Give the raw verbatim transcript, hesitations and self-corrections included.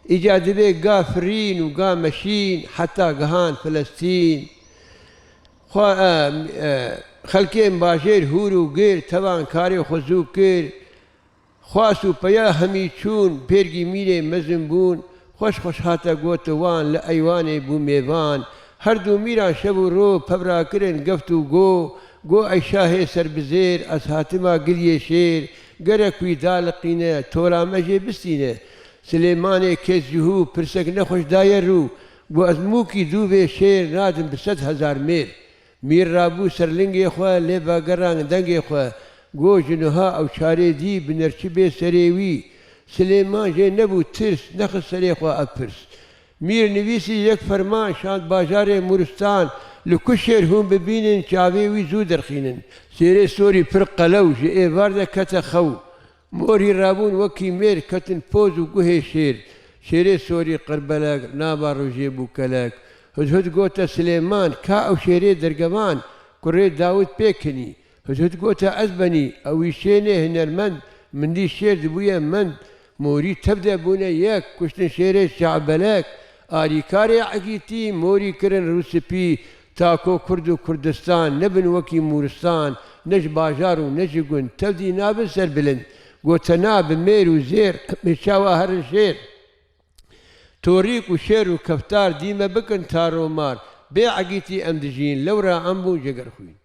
Îca dibê ga firîn û ga meşîn heta gihan Filistîn. Xwe, e, e, xelkên bajêr hûr û gêr tevan karê xwe zû kir. Xwast û peya hemî çûn, pêrgî mîrê mezin bûn. Xweş xweş hate gotiwan, li eywanê bû mêvan. Her du mîran şev û ro pevra kirin geft û go. Go ey şahê serbizêr, ez hatima giliyê şêr. Gerek wî daliqîne, tora me jê bistîne. Silêmanê kes ji hû pirsek nexweş daye rû. Go ez mûkî dûvê şêr nadim bi sed hezar mêr. Mîr rabû ser lingê xwe, lê vegerand dengê xwe. Go ji niha ew çarê dî, bi nerçî bê serê wî. Silêman jê nebû tirs, nexist serê xwe ev pirs. Mîr nivîsî yek ferman, şand bajarê Mûristan, li ku şêr hûn bibînin, çavê wî zû derxînin. Şêrê sorî pir qelew, ji êvar de kete xew. Morî rabûn wekî mêr, ketin poz û guhê şêr. Şêrê sorî qirbelek, nava rojê bû kelek. Hudhud gote Silêman, ka ew şêrê dergevan, kurê Dawid pê kinî. Hudhud gote ez benî, ew wî şênê hinermend, min dî şêr dibûye mend. Morî tev de bûne yek, kuştin şêrê şahbelek. Arîkarê egîtî, morî kirin rûspî, ta ko Kurd û Kurdistan nebin wekî Mûristan, ne ji bajar û ne ji gund, tev dî nabin serbilind. Gote na bi mêr û zêr, min çawa herin şêr. Torîk û şêr û keftar dî me bikin taromar, bê egîtî em dijîn, lewra em bûn jigerxwîn.